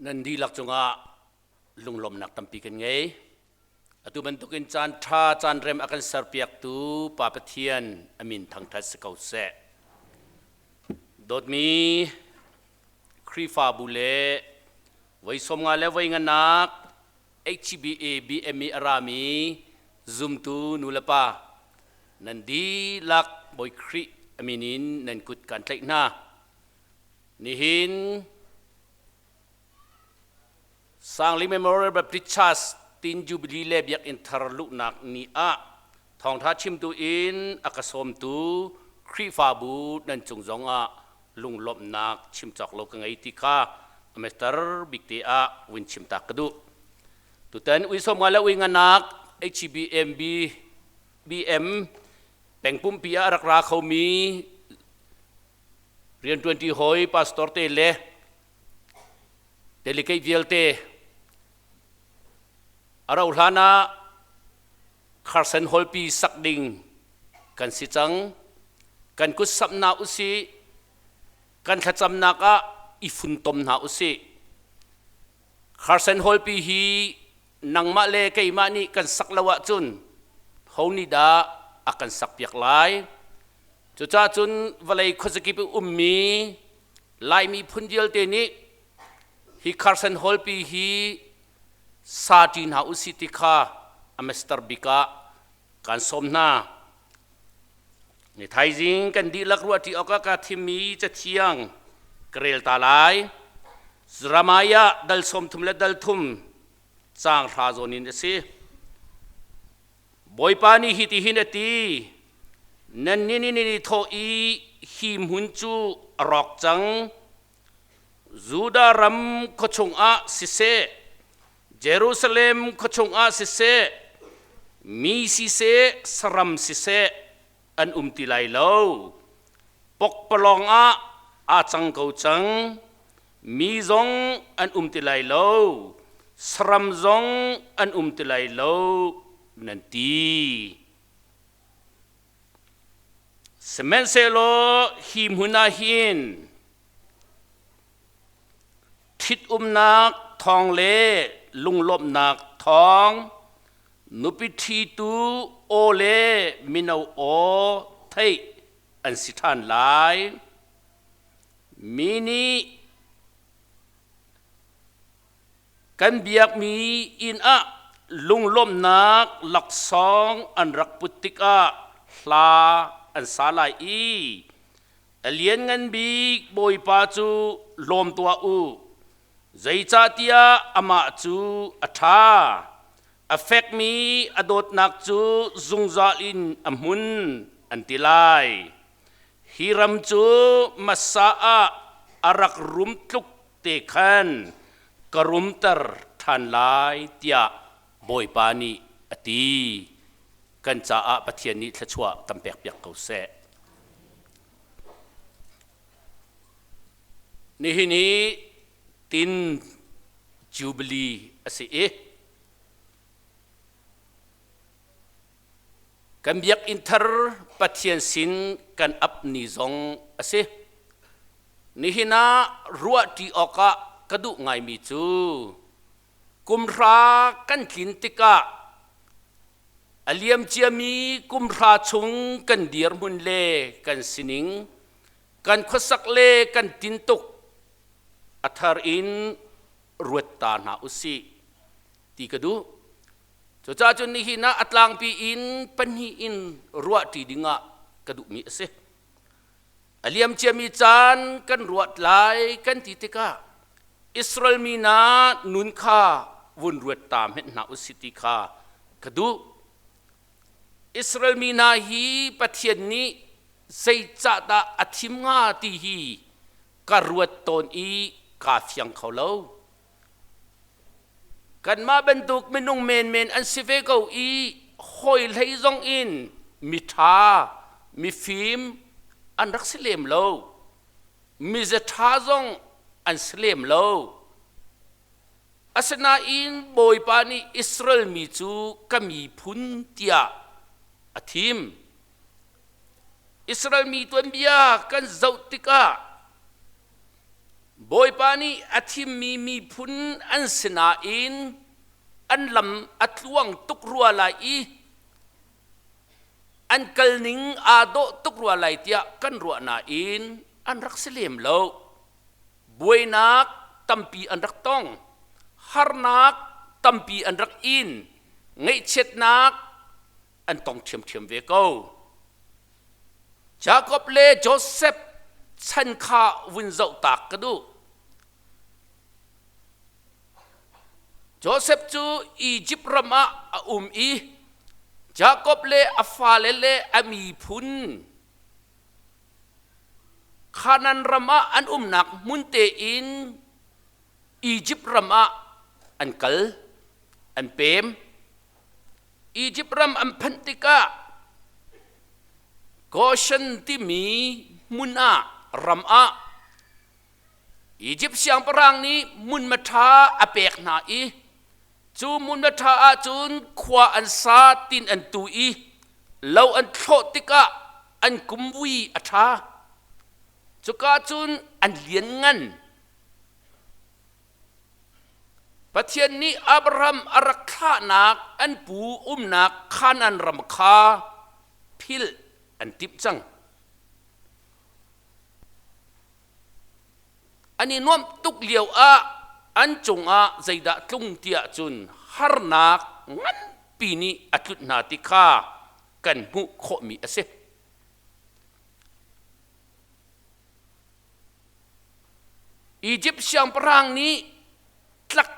Nan dihlak cungah lunglawmhnak tampi kan ngei. Atu bantukin caan ṭha caan rem a kan serpiaktu Pa Pathian a min thangṭhat si ko seh. Dawtmi Khrihfabu le voi 50 le voi nganak HBA BME a rami zumtu nulepa nan dihlak Bawi Khrih a min in nan kut kan tlaih hna. Nihin Sangli Memorial Baptist Church Tin Jubilee le Biakinn thar luhnak ni ah thawngtha chimtu in a ka sawmtu Khrihfabu nan cung zong ah lunglawmhnak chim cawk lo ka ngei ti kha a mester bik te ah vun chim ta ka duh. Tutan ui som nga le ui nganak HBMB BM peng pumpi ah rak ra khomi rianṭuanṭi hawi pastor te le delegate vialte a rauh hlan ah Carson Hall-pi sak ding kan si cang. Kan kut samh hna usih, kan thlacamnak ah i funtom hna usih. Carson Hall-pi hi nangmah le keimah nih kan sak lo ahcun ho nih dah a kan sakpiak lai? Cucaah cun vawlei khuazakip i ummi Laimi phun vialte nih hi Carson Hall pi hi sa ṭi hna usih ti kha a master bik ah kan sawm hna. Ni thaizing kan dihlak ruahṭi awkah ka thimmi cathiang ka rel ta lai. Jeremiah dal 30 le dal thum caang hra zawn in a si. Bawipa nih hitihin a ti, Nannih nih nan i thawh i hi hmun cu a rawk cang. Judah ram khuachung ah siseh, Jerusalem khuachung ah siseh, mi siseh, saram siseh, an um ti lai lo. Pokpalawng ah aa cang ko cang. Mi zong an um ti lai lo, saram zong an um ti lai lo, nan ti. Sihmanhsehlaw hi hmun ah hin ṭhitumnak thawng le lunglawmhnak thawng, nupi ṭhitu aw le mino aw theih an si ṭhan lai. Mi nih kan biakmi inn ah lunglawmhnak laksawng an rak put tikah hla an sa lai i a lianngan bik Bawipa cu lawm tuah u, zeicahtiah amah cu a ṭha, a fekmi a dawtnak cu zungzal in a hmun, an ti lai. Hi ram cu hmasa ah a rak rum tluk te khan ka rumter ṭhan lai tiah Bawipa nih a ti. Kan caah Pathian nih thluachuah kan pekpiak ko seh. Nihin hi tin Jubilee a si i Kan biakinn thar Pathian sin kan ap ni zong a si. Nihin ah ruahṭi awkah ka duh ngaimi cu kumhra kan tlin tikah a liam ciami kumhra chung kan dirhmun le kan sining, kan khuasak le kan tintuk a thar in ruat ta hna usih ti ka duh. Cucaah cun nihin ah a tlangpi in pahnih in ruahṭi dingah ka duhmi a si. A liam ciami caan kan ruat lai kan ti tikah Israel mi hna nun kha vun ruat ta hmenh hna usih ti kha ka duh. Israel mi hna hi Pathian nih zeicahdah a thim hnga ti hi ka ruat tawn i kaa fiang kho lo. Kanmah bantuk minung menmen an si ve ko i hawi hlei zong in miṭha, mifim an rak si lem lo. Mizaṭha zong an si lem lo. Asinain Bawipa nih Israel mi cu ka miphun tiah a thim. Israel mi tuanbia kan zoh tikah. Bawipa nih a thimmi miphun an si nain an lam a tluang tuk rua lai i an kalning aa dawh tuk rua lai tiah kan ruah nain an rak si lem lo. Buainak tampi an rak tong. Harnak tampi an rak in. Ngaihchiatnak an tong ṭhiamṭhiam ve ko. Jakob le Josef chan kha vun zoh tak ka duh. Josef cu Izipt ram ah a um i Jakob le a fale le a miphun Kanaan ram ah an umnak hmun tein Izipt ram ah an kal, an pem. Izipt ram an phanh tikah Goshen timi hmun ah ram ah Izipt siangpahrang nih hmunhma ṭha a pek hna i cu hmunhma ṭha ah cun khua an sa tin an tu i lo an thlawh tikah an kumvui a ṭha. Cuka cun an lianngan. Pathian nih Abraham a rak thlahnak an pu umnak Kanaan ram kha philh an timh cang. An i nuamh tuk lio ah an cungah zeidah tlung tiah cun harnak nganpi nih a tlunh hna ti kha kan hmuh khawhmi a si. Izipt siangpahrang nih tlak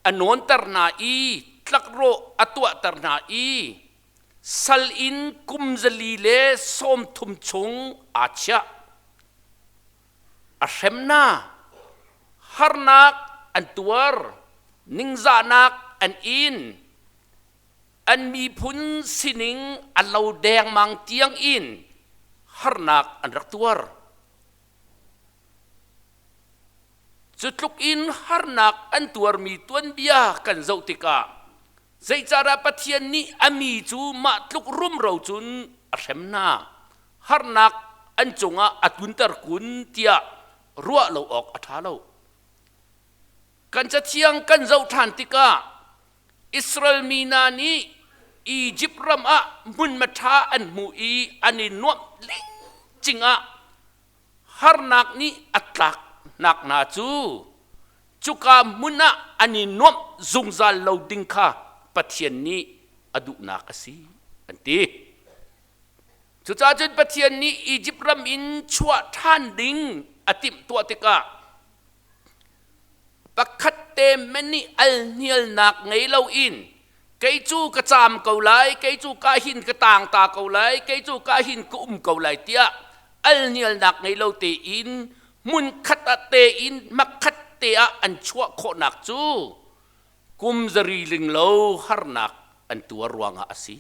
a nawnter hna i tlakrawh a tuahter hna i sal in kum 130 chung aa chiah. A hrem hna, harnak an tuar, ningzahnak an in, an miphun sining a lo dengmang tiang in harnak an rak tuar. Cu tluk in harnak an tuarmi tuanbia kan zoh tikah zeicahdah Pathian nih a mi cu mah tluk rumro cun a hrem hna, harnak an cungah a tlunter kun tiah ruah lo awk a ṭha lo. Kan cathiang kan zoh ṭhan tikah Israel mi hna nih Izipt ram ah hmunhma ṭha an hmu i an i nuamh lingcing ah harnak nih a tlaknak hna cu cuka hmun ah an i nuamh zungzal lo ding kha Pathian nih a duhnak a si an ti. Cucaah cun Pathian nih Izipt ram in chuah ṭhan ding a timhtuah tikah pakhat te men nih alhnialnak ngei loin kei cu ka caam ko lai, kei cu ka hin ka tang ta ko lai, kei cu ka hin ka um ko lai tiah alhnialnak ngei lo tein hmun khat ah tein hmakhat te ah an chuah khawhnak cu kum zari ling lo harnak an tuar ruangah a si.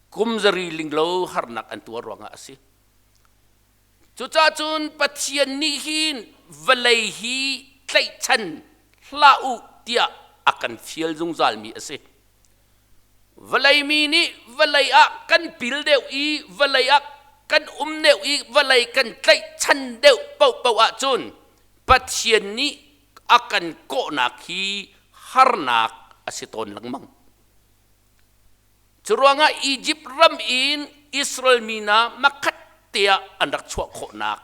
Kum zari ling lo harnak an tuar ruangah a si. Cucaah cun Pathian nih hin vawlei hi tlaihchan hlah u tiah a kan fial zungzalmi a si. Vawlei mi nih vawlei ah kan pil deuh i vawlei ah kan um deuh i vawlei kan tlaihchan deuh paohpaoh ahcun Pathian nih a kan kawhnak hi harnak a si tawn lengmang. Curuangah Izipt ram in Israel mi hna makhat te ah an rak chuah khawhnak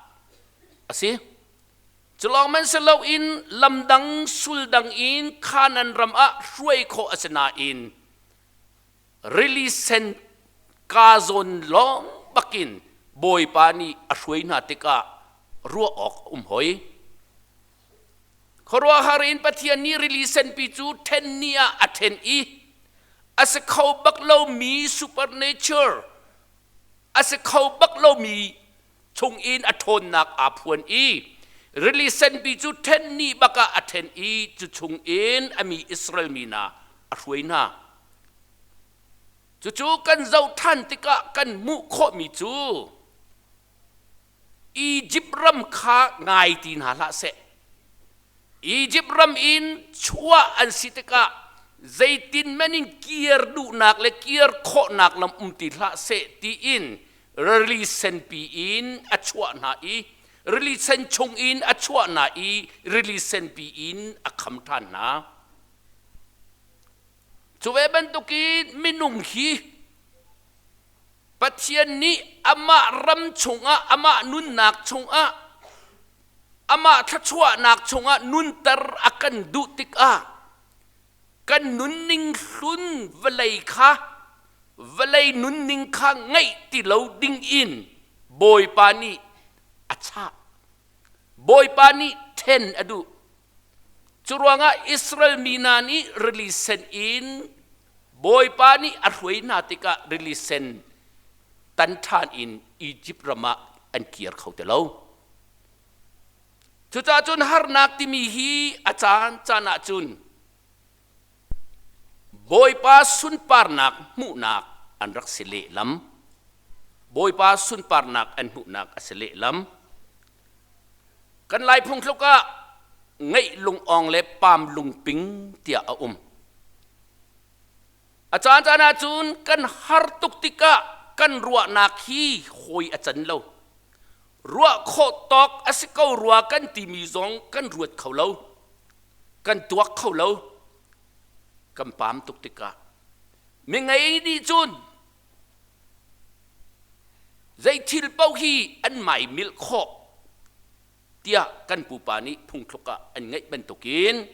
a si. Culawng man si loin lamdang suldang in Kanaan ram ah hruai khawh a si nain rili sen ka zawn lawng bakin Bawipa nih a hruai hna tikah ruah awk a um hoi. Khuaruahhar in Pathian nih rili senpi cu ṭhen ni ah a ṭhen i a si kho bak lomi supernature a si kho bak lomi chungin a ṭhawnnak aa phuan i rili senpi cu ṭhen ni bak ah a ṭhen i cu chungin a mi Israel mi hna a hruai hna. Cucu kan zoh ṭhan tikah kan hmuh khawhmi cu Izipt ram kha ngai ti hna hlah seh. Izipt ram in chuah an si tikah zeitin men in kir duhnak le kir khawhnak lam um ti hlah seh tiin rili senpi in a chuah hna i. Rili sen chung in a chuah hna i rili senpi in a kham ṭhan hna. Cu ve bantukin minung hi Pathian nih amah ram chungah, amah nunnak chungah, amah thluachuahnak chungah nunter a kan duh tikah kan nunning hlun vawlei kha vawlei nunning kha ngeih ti lo ding in Bawipa nih a chah. Bawipa nih ṭhen a duh. Cu ruangah Israel mi hna nih rili sen in Bawipa nih a hruai hna tikah rili sen tan ṭhan in Izipt ram ah an kir kho ti lo. Cucaah cun harnak timi hi a caan caan ah cun Bawipa sunparnak hmuhnak an rak si lehlam. Bawipa sunparnak an hmuhnak a si lehlam. Kan Lai phungthluk ah ngeih lungawng le paam lungping tiah a um. A caan caan ahcun kan har tuk tikah kan ruahnak hi hawi a can lo. Ruah khawh tawk a si ko rua kan timi zong kan ruat kho lo. Kan tuak kho lo. Kan paam tuk tikah. Mi ngei nih cun Zei thil paoh hi an maimilh khawh tiah kan pupa nih phungthluk ah an ngeih bantukin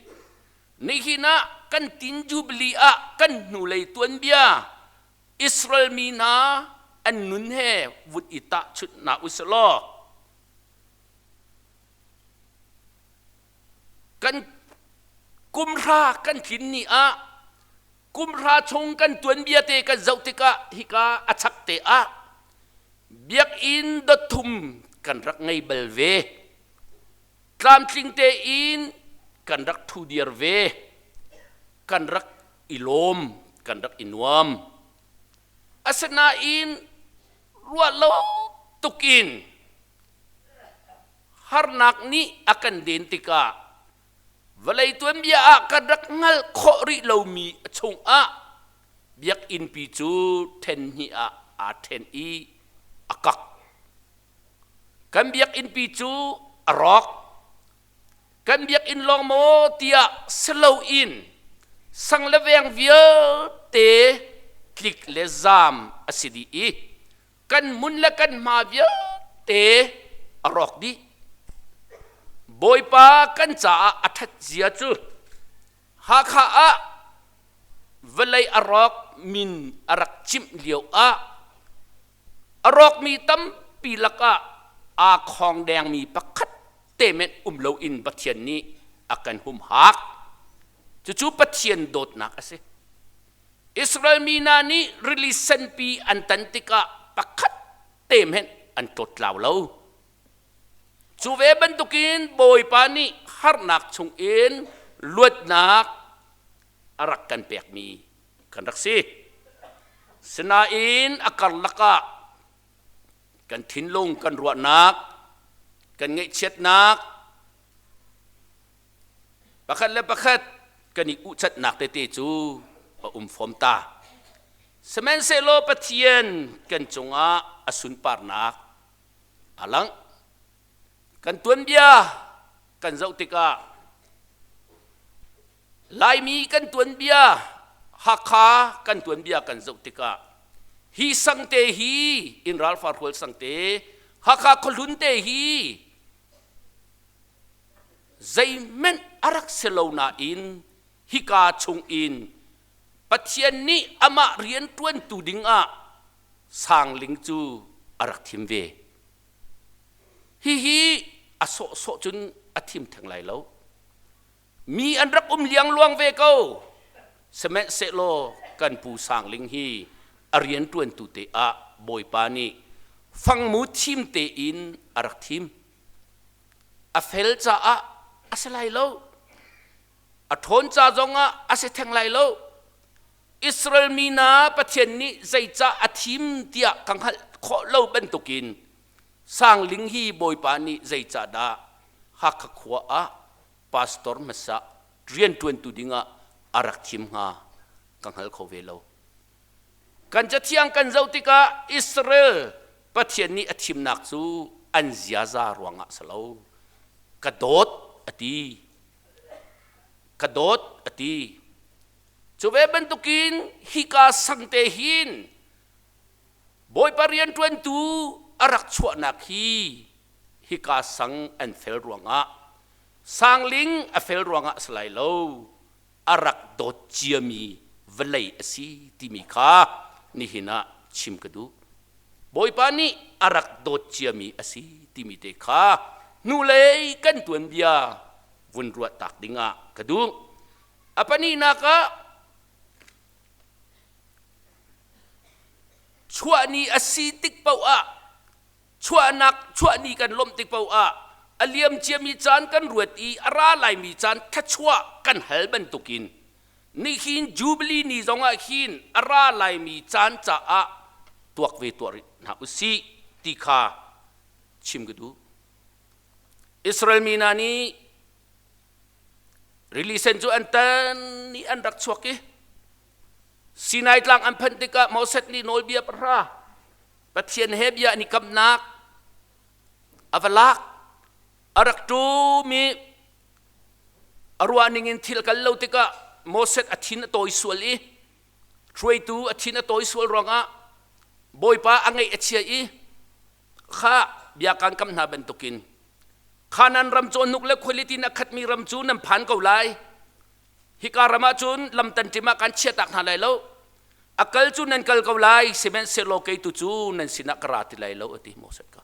nihin ah kan tin Jubilee ah kan hnulei tuanbia Israel mi hna an nun he vun i tahchunh hna usih law kan kumhra kan tlin ni ah kumhra chung kan tuanbia te kan zoh tikah hika a chak te ah biakinn dotthum kan rak ngei bal ve. Tlamtling tein kan rak ṭhu dir ve. Kan rak i lawm, kan rak i nuam. Asinain ruah lo tukin harnak nih a kan den tikah vawlei tuanbia ah kan rak hngalh khawh rih lomi chungah biakinnpi cu ṭhen hnih ah aa ṭhen i a kak. Kan biakinnpi cu a rawk. Kan biakinn lawng maw tiah si loin sang le veng vialte tlik le zaam a si dih i kan mun le kan hma vialte a rawk dih. Bawipa kan caah a ṭhat zia cu Hakha ah vawlei a rawk min a rak cimh lio ah a rawkmi tampi lakah aa khawng dengmi pakhat te men um loin Pathian nih a kan humhak. Cucu Pathian dawtnak a si. Israel mi hna nih rili senpi an tan tikah pakhat te hmanh an tlawttlau lo. Cu ve bantukin Bawipa nih harnak chungin luatnak a rak kan pekmi kan rak si. Sinain a karlak ah kan thinlung, kan ruahnak, kan ngaihchiatnak, Pakhat le pakhat kan i uhcatnak tete cu a um fom ta. Sihmanhsehlaw Pathian kan cungah a sunparnak a lang. Kan tuanbia kan zoh tikah Laimi kan tuanbia, Hakha kan tuanbia kan zoh tikah hi sangte hi in ralfar hual sangte, Hakha khuahlun te hi Zeihmanh a rak si lo nain hika chungin Pathian nih amah rianṭuantu dingah Sangling cu a rak thim ve. Hihi a sawhsawh cun a thim theng lai lo. Mi an rak um liangluang ve ko. Sihmanhsehlaw kan pu Sangling hi a rianṭuantu te ah Bawipa nih fangmu thim tein a rak thim. A fel caah a si lai lo. A ṭhawn ca zongah a si theng lai lo. Israel mi hna Pathian nih zeicah a thim tiah ka hngalh khawh lo bantukin Sangling hi Bawipa nih zeicah dah Hakha khua ah pastor hmasa rianṭuantu dingah a rak thim hnga ka hngal kho ve lo. Kan cathiang kan zoh tikah Israel Pathian nih a thimnak cu An ziaza ruangah si lo. Ka dawt a ti. Ka dawt a ti. Cu ve bantukin hika sangte hin Bawipa rianṭuantu a rak chuahnak hi hika sang an fel ruangah sangling a fel ruangah a si lai lo, a rak dawt ciami vawlei a si timi kha nihin ah chim ka duh. Bawipa nih a rak dawt ciami a si timi te kha hnulei kan tuanbia vun ruah tak dingah ka duh. A pahnihnak ah chuah ni a si tik paoh ah chuahnak chuah ni kan lawmh tik paoh ah a liam ciami caan kan ruat i a ra laimi caan thluachuah kan hal bantukin nihin Jubilee ni zongah hin a ra laimi caan caah tuak ve tuah rih hna usih ti kha chim ka duh. Israel mi hna nih rili sen cu an tan i an rak chuak i Sinai tlang an phanh tikah Moses nih nawlbia pahra Pathian he bia an i kamnak a va lak. A rak ṭum i a ruah ningin thil kal lo tikah Moses a thin a tawi sual i hruaitu a thin a tawi sual ruangah Bawipa a ngaih a chia i kha bia kaan kam hna bantukin Khanan ram cawhnuk le khualitin in a khatmi ram cu nan phan ko lai. Hika ram ah cun lamtan ṭim ah kan chiahtak hna lai lo. A kal cu nan kal ko lai, sihmanhsehlaw kei tu cu nan sinah ka ra ti lai lo, a ti Moses kha.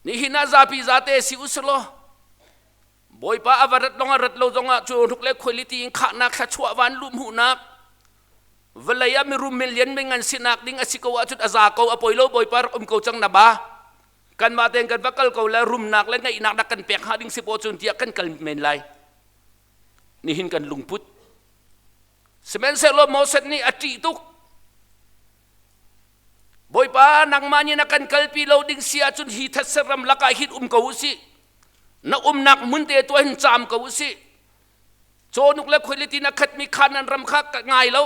Nihin ah zapi zate si u selaw Bawipa a va rat lawng a rat lo zongah cu hruk le khuailiti in khahnak thluachuah van luh hmuhnak vawlei ah mirum milian mingan sinak ding a si ko ahcun a za ko a poi lo Bawipa rak um ko cang na ba kanmah tein kan va kal ko le rumnak le ngeihnak rak kan pek hnga ding si paw cun tiah kan kal men lai nihin kan lungput sihmanhsehlaw Moses nih a ṭih tuk Bawipa nangmah nih na kan kalpi lo ding si ahcun hi thetse ram lakah hin um ko usih na umnak hmun te tuah hin caam ko usih cawhnuk le khuailiti na khatmi kha nan ram kha ka ngai lo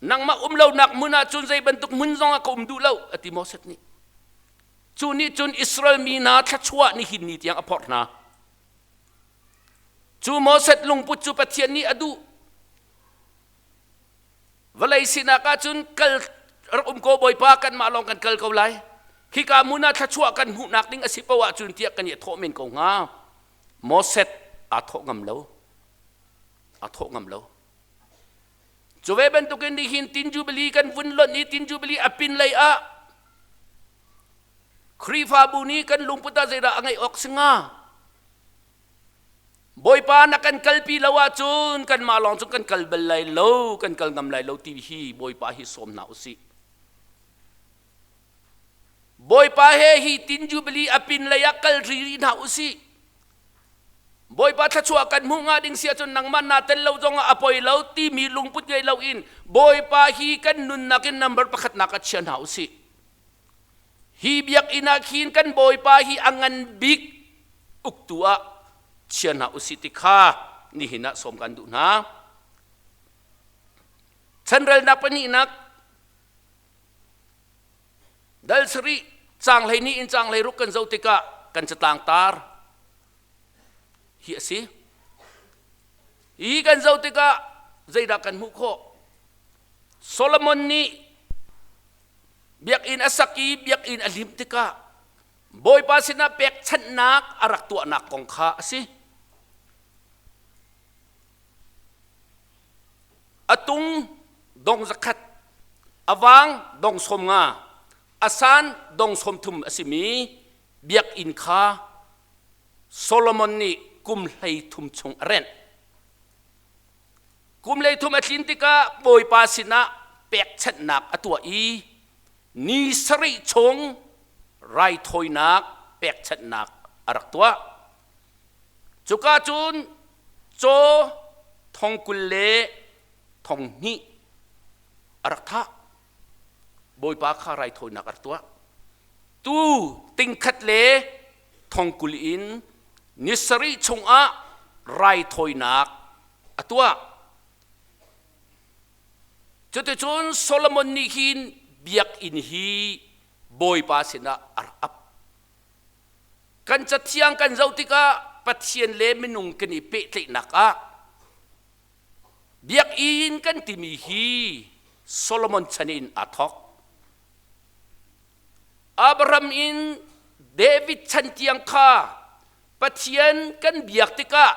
nangmah um lonak hmun ah cun zei bantuk hmun zong ah ka um duh lo a ti Moses nih cu nih cun Israel mi hna thluachuah nihin ni tiang a phorh hna cu Moses lungput cu Pathian nih a duh Vawlei sinak ahcun kal rak um ko Bawipa kanmah lawng kan kal ko lai. Hika hmun ah thluachuah kan hmuhnak ding a si paoh ahcun tiah kan i thawh men ko hnga. Moses aa thawh ngam lo. Aa thawh ngam lo. Cu ve bantukin nihin Tin Jubilee kan vun lonh i Tin Jubilee a pin lei ah Khrihfabu nih kan lungput ah zeidah a ngeih awk si hnga? Bawipa na kan kalpi lo ahcun kanmah lawng cu kan kal bal lai lo, kan kal ngam lai lo ti hi Bawipa hi sawm hna usih. Bawipa he hi tin Jubilee a pin lei ah kal rih hna usih. Bawipa thluachuah kan hmuh hnga ding si ahcun nangmah naa tel lo zongah a poi lo timi lungput ngei loin Bawipa hi kan nunnak in number pakhatnak ah chia hna usih. Hi biakinn ah khin kan Bawipa hi a ngan bik uktu ah chia hna usih ti kha nihin ah sawm kan duh hna. Chanrelnak pahnihnak dal sarih caang 12 in caang 16 kan zoh tikah kan catlang tar hi a si. Hi kan zoh tikah zeidah kan hmuh khawh? Solomon nih Biakinn a sak i biakinn a lim tikah Bawipa sinah pekchanhnak a rak tuahnak kong kha a si. A tung dong zakhat, a vang dong 50, a san dong 30 a simi biakinn kha Solomon nih kum 33 chung a renh. Kum 33 a tlin tikah Bawipa sinah pekchanhnak a tuah i ni sarih chung raithawinak pekchanhnak a rak tuah. Cuka cun caw thong 20 le 2,000 a rak thah. Bawipa kha raithawinak a rak tuah. Tuu 1,000 le 20,000 in ni sarih chungah raithawinak a tuah. Cuticun Solomon nih hin biakinn hi Bawipa sinah a rak ap. Kan cathiang kan zoh tikah Pathian le minung kan i pehtlaihnak ah biakinn kan timi hi Solomon chan in aa thawk. Abraham in David chan tiang kha Pathian kan biak tikah,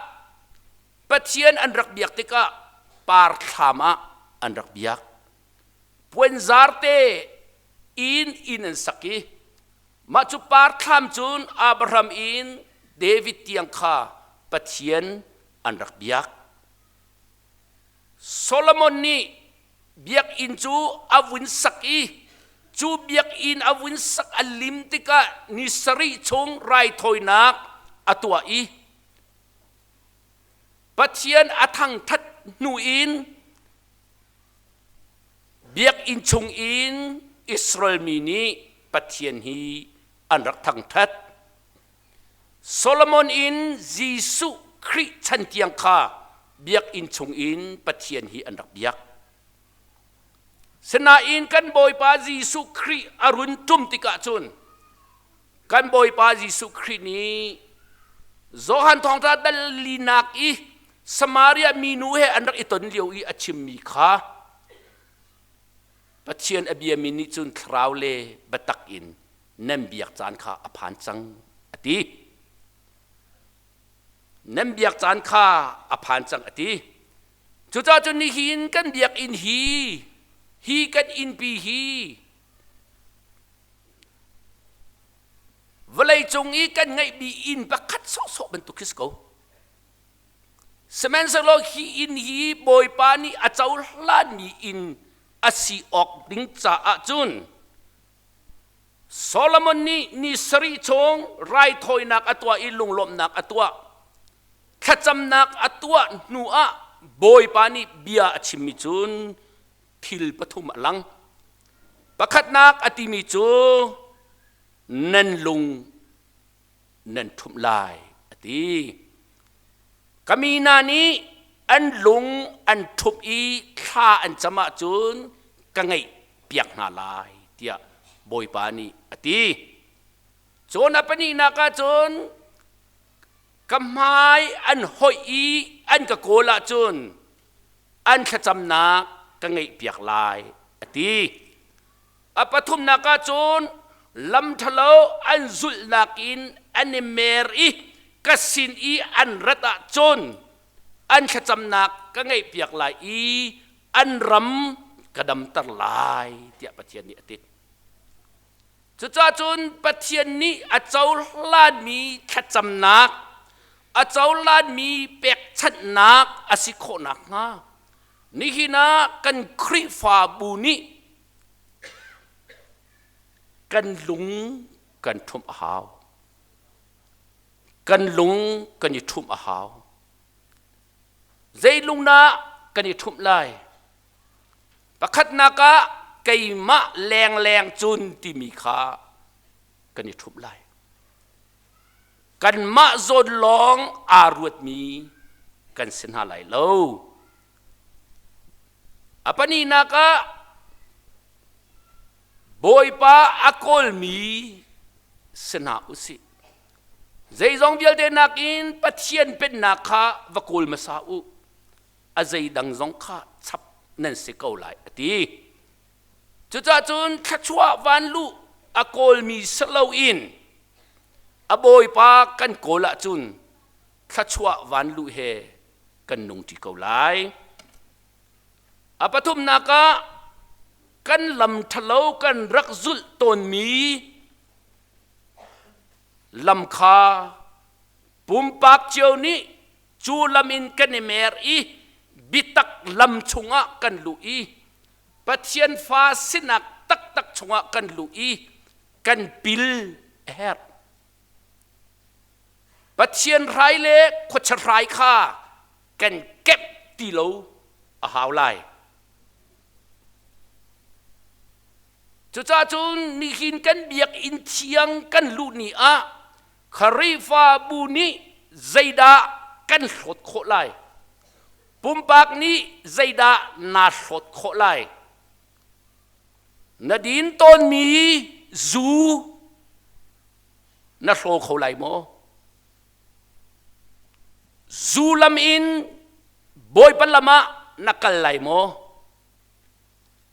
Pathian an rak biak tikah parthlam ah an rak biak. Puanzar te inn inn an sak i mah cu parthlam cun Abraham in David tiang kha Pathian an rak biak. Solomon nih biakinn cu a vun sak i cu biakinn a vun sak a lim tikah ni sarih chung raithawinak a tuah i Pathian a thangthat hnu in biakinn chung in Israel mi nih Pathian hi an rak thangthat. Solomon in Jesuh Khrih chan tiang kha biakinn chungin Pathian hi an rak biak. Sinain kan Bawipa Jesuh Khrih a run ṭum tikah cun kan Bawipa Jesuh Khrih nih Johan Thawngṭha dal linak i Samaria minu he an rak i ton lio i a chimmi kha Pathian a biami nih cun thlarau le biatak in nan biak caan kha a phan cang a ti. Nan biak caan kha a phan cang a ti. Cucaah cun nihin kan biakinn hi, hi kan innpi hi vawleicung i kan ngeihmi inn pakhat sawhsawh bantuk khi si ko. Sihmanhsehlaw hi inn hi Bawipa nih a cohlanmi inn a si awk ding caah cun Solomon nih ni sarih chung raithawinak a tuah i lunglawmhnak a tuah. Thlacamnak a tuah hnu ah Bawipa nih bia a chimmi cun thil pathum a lang. Pakhatnak a timi cu nan lung nan ṭhumh lai a ti. Ka mi hna nih an lung an ṭhumh i thla an cam ahcun ka ngaih piak hna lai tiah Bawipa nih a ti. Cun a pahnihnak ah cun ka hmai an hoih i an ka kawl ahcun an thlacamnak ka ngaihpiak lai a ti. A pathumnak ah cun lam ṭhalo an zulhnak in an i mer i ka sin i an rat ahcun an thlacamnak ka ngaihpiak lai i an ram ka damter lai tiah Pathian nih a ti. Cucaah cun Pathian nih a cohlanmi thlacamnak, a cohlanmi pekchanhnak a si khawh nakhnga nihin ah kan Khrihfabu nih kan lung kan ṭhumh a hau. Kan lung kan i ṭhumh a hau. Zei lung dah kan i ṭhumh lai? Pakhatnak ah keimah lengleng cun timi kha kan i ṭhumh lai. Kanmah zawn lawng aa ruatmi kan si hna lai lo. A pahnihnak ah Bawipa a kawlmi si hna usih. Zeizong vialte nakin Pathian pennak kha va kawl hmasa u. A zeidang zong kha chap nan si ko lai a ti. Cucaah cun thluachuah vanluh a kawlmi si loin a Bawipa kan kawl ahcun thluachuah vanluh he kan nung ṭi ko lai. A pathumnak ah kan lam ṭhalo kan rak zulh tawnmi lam kha pumpak cio nih cu lam in kan i mer i biatak lam chungah kan luh i Pathian fa sinak taktak chungah kan luh i kan pil a herh. Pathian hrai le khuacha hrai kha kan kemh ti lo a hau lai. Cucaah cun nihin kan biakinn thiang kan luh ni ah Khrihfabu nih zeidah kan hlawt khawh lai? Pumpak nih zeidah naa hlawt khawh lai? Na din tawnmi zu na hraw kho lai maw? Zu lam in Bawipa lam ah na kal lai maw?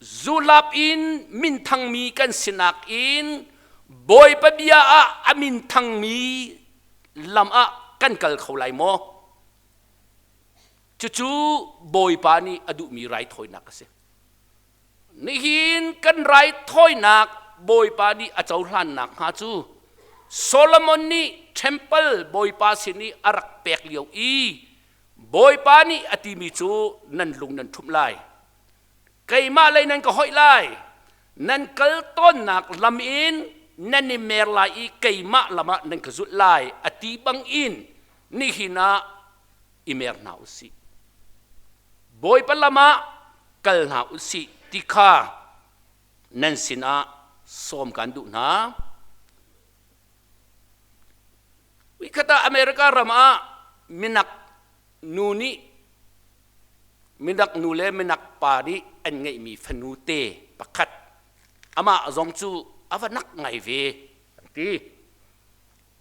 Zulap in minthangmi kan sinak in Bawipa bia ah a minthangmi lam ah kan kal kho lai maw? Cucu Bawipa nih a duhmi raithawinak a si. Nihin kan raithawinak Bawipa nih a cohlannak hnga cu Solomon nih temple Bawipa sin i a rak pek lio i Bawipa nih a timi cu nan lung nan ṭhumh lai. Keimah lei nan ka hoih lai. Nan kal tawnnak lam in nan i mer lai i keimah lam ah nan ka zulh lai a ti bangin nihin ah i mer hna u sih. Bawipa lam ah kal hna u sih ti kha nan sinah sawm kan duh hna. Voikhat ah America ram ah minak nu nih minak nu le minak pa nih an ngeihmi fanu te pakhat amah zong cu a va nak ngai ve an ti.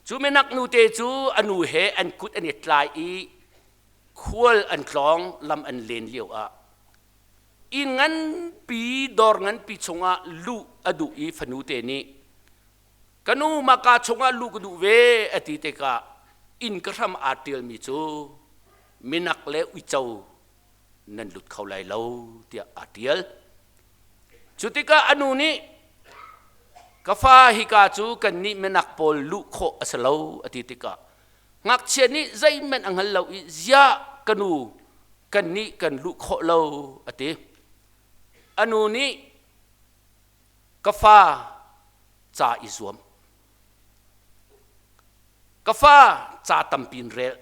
Cu minak nu te cu a nu he an kut an i tlai i khual an tlawng lam an len lio ah inn nganpi dawr nganpi chungah luh a duh i fanu te nih Ka nu maka chungah luh ka duh ve a ti tikah inn ka hram aa ṭialmi cu minak le uico nan lut kho lai lo tiah aa ṭial. Cu tikah a nu nih ka fa hika cu kannih minak pawl luh khawh a si lo a ti tikah ngakchia nih zeihmanh a hngal lo i ziah ka nu kannih kan luh khawh lo a ti. A nu nih Ka fa ca i zuam. Ka fa ca tampi in rel.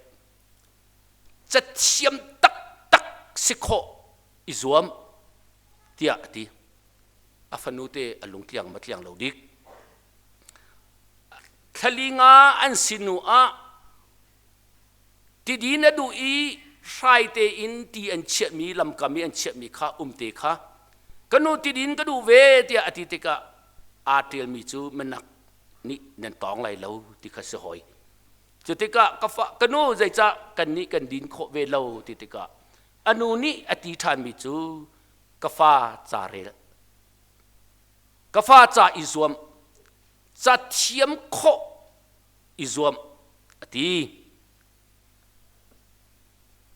Cathiam taktak si khawh i zuam tiah a ti. A fanu te a lungtliang ma tliang lo dik. Thlali nga an si hnu ah Tidin a duh i hrai tein ti an chiahmi lamkam i an chiahmi kha umte kha ka nu tidin ka duh ve tiah a ti tikah aa ṭialmi cu minak nih nan tawng lai lo ti kha si hoi. Cu tikah ka fa ka nu zeicah kannih kan din khawh ve lo ti tikah a nu nih a ti ṭhanmi cu ka fa ca rel ka fa ca i zuam ca thiam khawh i zuam a ti.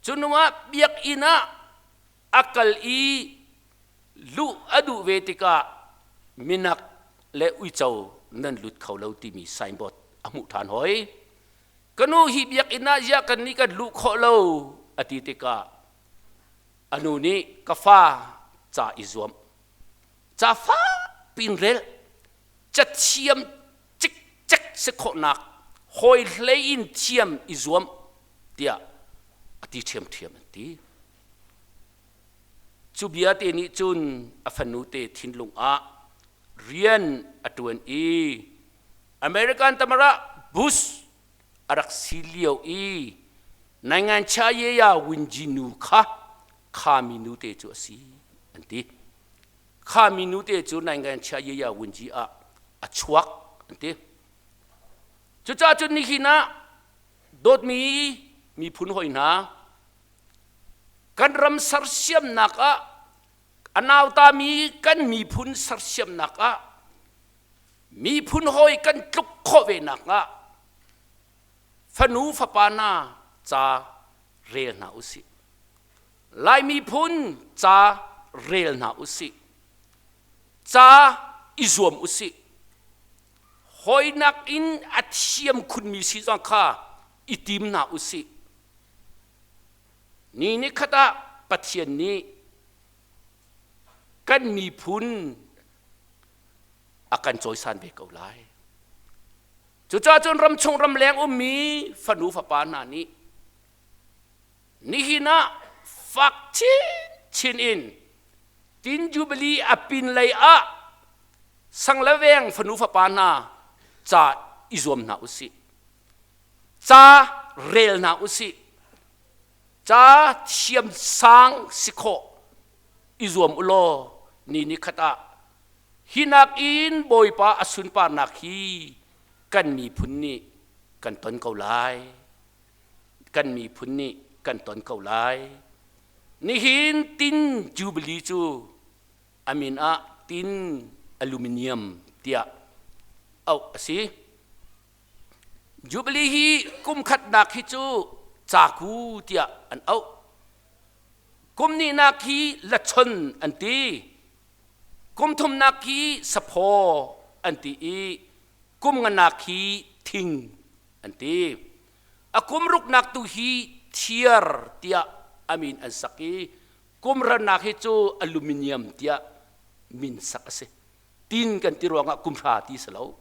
Cu hnuah biakinn ah a kal i luh a duh ve tikah minak le uico nan lut kho lo timi signboard a hmuh ṭhan hoi. Ka nu hi biakinn ah ziah kan nih kan luh khawh lo a ti tikah a nu nih ka fa ca i zuam ca fak piin rel cathiam cikcek si khawhnak hawi hlei in thiam i zuam tiah a ti ṭhiamṭhiam an ti. Cu bia te nih cun a fanu te thinlung ah rian a ṭuan i American tamara Bush a rak si lio i Naingancha Yeya Winji nu kha kha mi nu te cu a si an ti. Kha minu te cu Nainganchia Yaya Wunji ah a chuak an ti. Cucaah cun nihin ah dawtmi miphun hoi hna kan ram sersiamnak ah a nautami kan miphun sersiamnak ah miphun hawi kan tluk khawh ve nak ah fanu fapa hna ca rel hna usih. Lai miphun ca rel hna usih. Ca i zuam usih. Hawinak in a thiam khunmi si zong kha i tim hna usih. Ni ni khat ah Pathian nih kan miphun a kan cawisan ve ko lai. Cucaah cun ramchung ramleng ummi fanu fapa hna nih Nihin ah fak chinchin in Tin Jubilee a pinlei ah sang le veng fanu fapa hna ca i zuam hna usih. Ca rel hna usih. Ca thiam sang si khawh i zuam u law ni ni khat ah. Hi nakin Bawipa a sunparnak hi kan miphun nih kan ton ko lai. Kan miphun nih kan ton ko lai. Nihin tin Jubilee cu a min ah tin aluminium tiah auh a si. Jubilee hi kum khatnak hi cu caku tiah an auh. Kum hnihnak hi lachon an ti. Kum thumnak hi saphaw an ti i kum nganak hi thing an ti. A kum ruknak tu hi thiar tiah a min an sak i kum rannak hi cu aluminium tiah min sak a si. Tin kan ti ruangah kum hra ti si lo.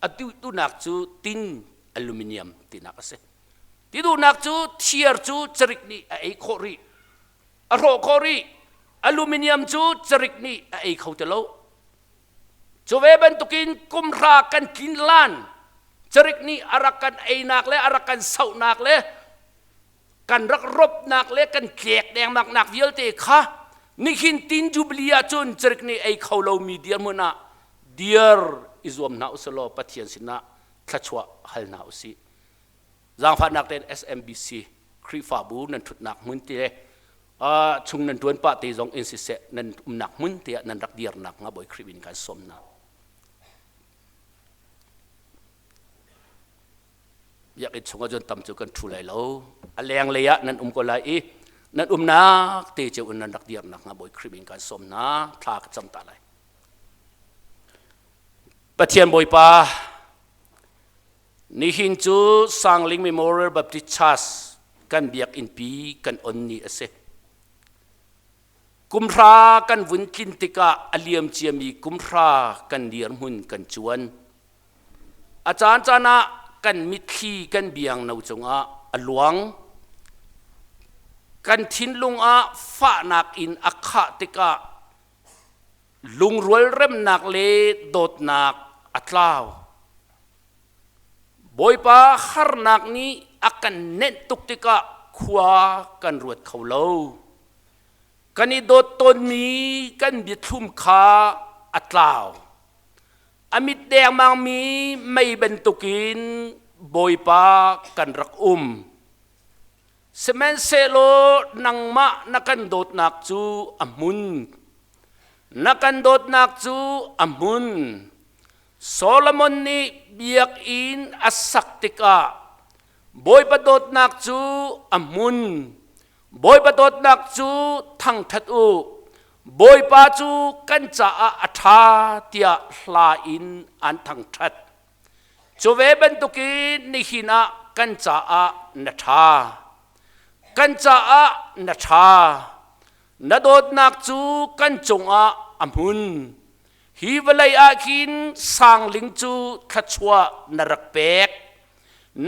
A duhtunak cu tin aluminium tinak a si. Ti duhnak cu thiar cu carik nih a ei khawh rih. A hrawh khawh rih. Aluminium cu carik nih a ei kho ti lo. Cu ve bantukin kum hra kan tlin lan carik nih a rak kan einak le a rak kan sohnak le kan rak ropnak le kan tlek dengmak nak vialte kha nihin tin jubilee ahcun carik nih ei kho lomi dirhmun ah dir i zuam hna usih law Pathian sinah thluachuah hal hna usih. Zaangfahnak tein SMBC Khrihfabu nan ṭhutnak hmun te chung nan ṭuan pah te zong in siseh nan umnak hmun te ah nan rak dirnak hnga Bawi Khrih in kan sawm hna. Biakinn chungah cun tam cu kan ṭhu lai lo. A lenglei ah nan um ko lai i nan umnak te cio in nan rak dirnak hnga Bawi Khrih in kan sawm hna. Thla ka cam ta lai. Pathian Bawipa, nihin cu Sangling Memorial Baptist Church kan biakinnpi kan on ni a si. Kumhra kan vun tlin tikah a liam ciami kumhra kan dirhmun kan cuan. A caancaan ah kan mitthli kan biangno cungah a luang. Kan thinlung ah fahnak in a khah tikah lungrual remnak le dawtnak a tlau. Bawipa harnak nih a kan nenh tuk tikah khua kan ruat kho lo. Kan i dawt tawnmi kan biathlum kha a tlau. A mit dengmangmi mei bantukin Bawipa kan rak um. Sihmanhsehlaw nangmah na kan dawtnak cu a hmun. Na kan dawtnak cu a hmun. Solomon nih biakinn a sak tikah Bawipa dawtnak cu a hmun. Bawipa dawtnak cu thangṭhat u. Bawipa cu kan caah a ṭha tiah hla in an thangṭhat. Cu ve bantukin nihin ah kan caah na ṭha. Kan caah na ṭha. Na dawtnak cu kan cungah a hmun. Hi vawlei ah khin sangling cu thluachuah na rak pek.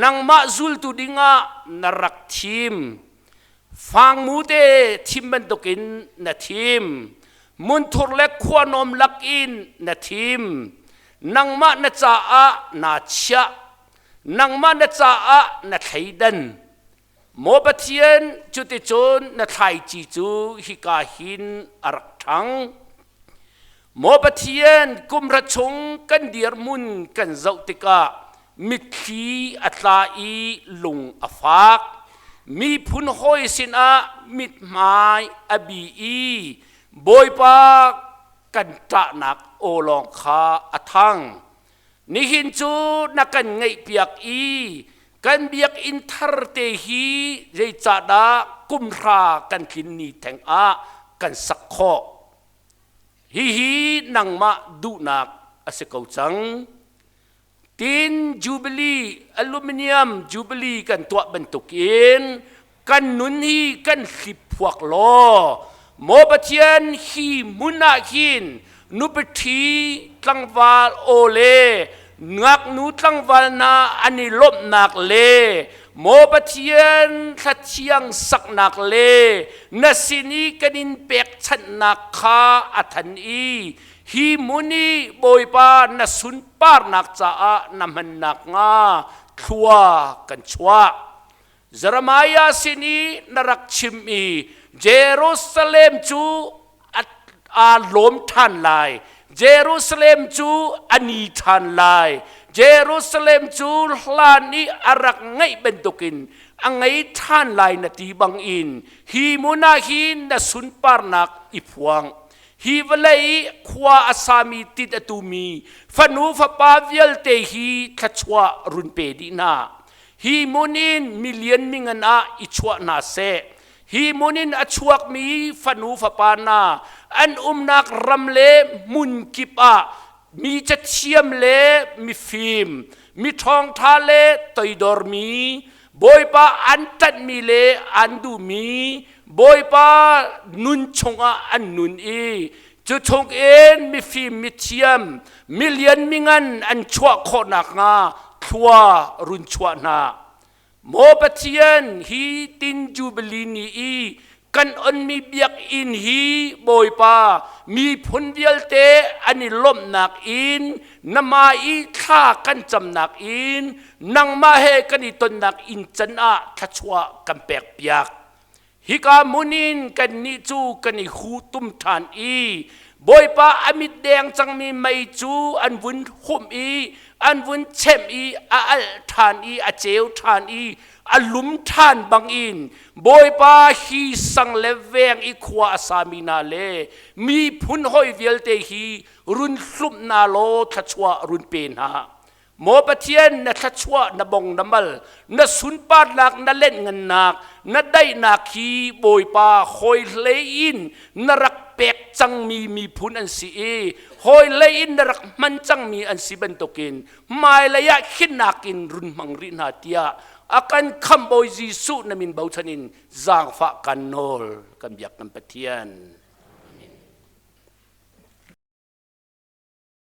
Nangmah zultu dingah na rak thim. Fangmu te thim bantukin na thim. Munthur le khuanawm lakin na thim. Nangmah na caah naa chiah. Nangmah na caah na thleidan. Maw Pathian, cuticun na thlaici cu hika hin a rak ṭhang. Maw Pathian, kumhra chung kan dirhmun kan zoh tikah mitthli a tla i lung a fak. Miphun hawi sinah mithmai a bi i Bawipa kan ṭahnak aw lawng kha a thang. Nihin cu na kan ngaihpiak i kan biakinn thar te hi zeicahdah kumhra kan tlin ni theng ah kan sak khawh? Hihi nangmah duhnak a si ko cang. Tin Jubilee, Aluminium Jubilee kan tuah bantukin kan nun hi kan hliphuak law maw Pathian hi hmun ah hin nupiṭhi tlangval aw le ngaknu tlangval hna an i lawmhnak le maw Pathian thlathiang saknak le na sin i kan in pekchanhnak kha a than i hi hmun i Bawipa na sunparnak caah na hmannak hnga thlua kan chuah. Jeremiah sin i na rak chim i Jerusalem cu aa lawm ṭhan lai. Jerusalem cu a ni ṭhan lai. Jerusalem cu hlan i a rak ngeih bantukin a ngei ṭhan lai na ti bangin hi hmun ah hin na sunparnak i phuang. Hi vawlei i khua a sami tit a tumi fanu fapa vialte hi thluachuah run pe dih hna. Hi hmun in milian mingan ah i chuah hna seh. Hi hmun in a chuakmi fanu fapa hna an umnak ram le hmun kip ah mi cathiam le mifim, mi ṭhawngṭha le toidormi, Bawipa an ṭanhmi le an duhmi, Bawipa nun chungah an nun i cu chungin mifim mithiam milian mingan an chuah khawh nakhnga thlua run chuah hna. Maw Pathian, hi tin Jubilee ni i kan onmi biakinn hi Bawipa miphun vialte an i lawmhnak in nama i thla kan camnak in nangmah he kan i tonnak inn can ah thluachuah kan pek piak. Hika hmun in kannih cu kan i hutum ṭhan i Bawipa a mit deng cangmi mei cu an vun humh i an vun chemh i a alh ṭhan i a ceu ṭhan i a lum ṭhan bangin Bawipa hi sang le veng i khua a sami hna le miphun hawi vialte hi run hlumh hna law thluachuah run pe hna. Maw Pathian, na thluachuah, na bong, na mal, na sunparnak, na lenhngannak, na daihnak hi Bawipa hawi hlei in na rak pek cangmi miphun an si i hawi hlei in na rak hman cangmi an si bantukin hmailei ah khinnak in run hmang rih hna tiah a kan khamh Bawi Jesuh na min bochan in zaangfah kan nawl kan biak kan Pathian.